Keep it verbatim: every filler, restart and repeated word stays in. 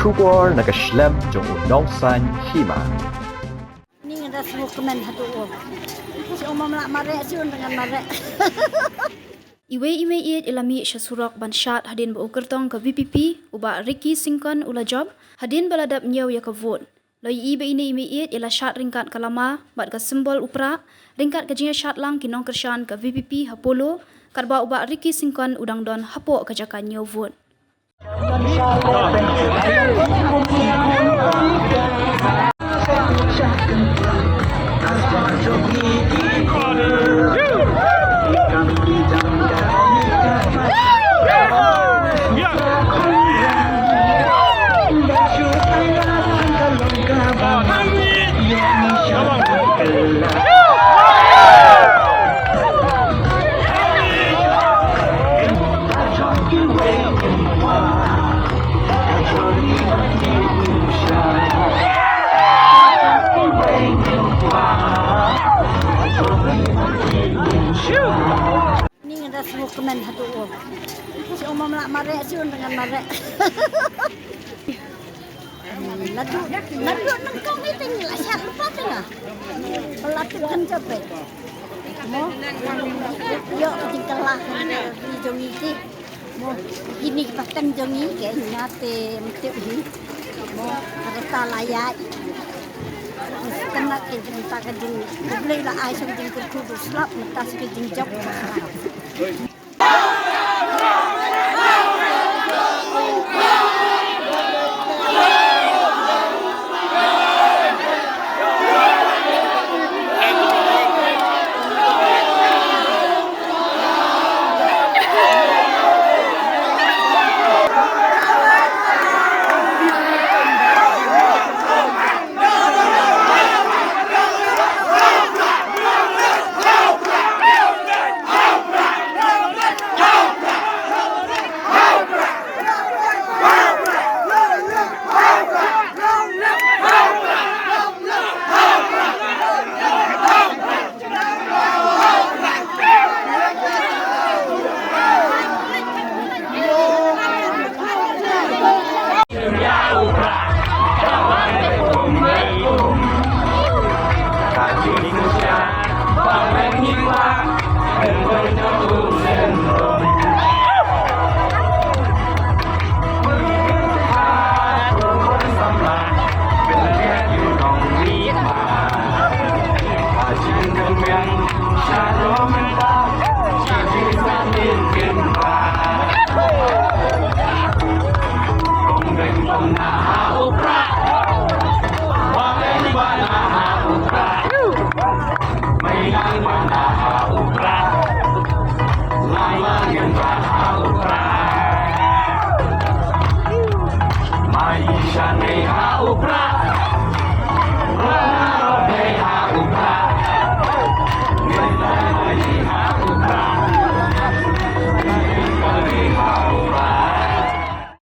Khubor na ka shlem jong u Nongsaiñ Hima. Ni nga da sngewkmen haduh u. Shu ong mam lah mareh, shu ong ngan mareh. Iwei i mei ïeit i la mih sha surok ban shad hadien ba u kyrtong ka V P P, u Bah Ricky Syngkon u la jop, hadien ba la dep ñiew ïa ka vote. La ïohi ba ine i mei ïeit i la shad ryngkat ka lama bad ka symbol u prah, ryngkat ka jingïashad lang ki nongkyrshan ka V P P ha Polo, katba u Bah Ricky Syngkon u dang don hapoh ka jaka ñiew vote. Ni nga da sngewkmen haduh u. Shu ong mam lah mareh, shu ong ngan mareh. Naduh, naduh nyngkong i te ngi la shad lypa te nga. Ba la tip kan jop beit. Mo, ïoh ka jingkylla ha ri jong ngi te. Mo, kine ki pateng jong ngi ki ai na te ym tip hi. Mo, ka rta la ïaid. Kane ka jingkynta ka jing, U Blei la ai sha ka jingkyrkhu u slap, mynta sha ka jingjop.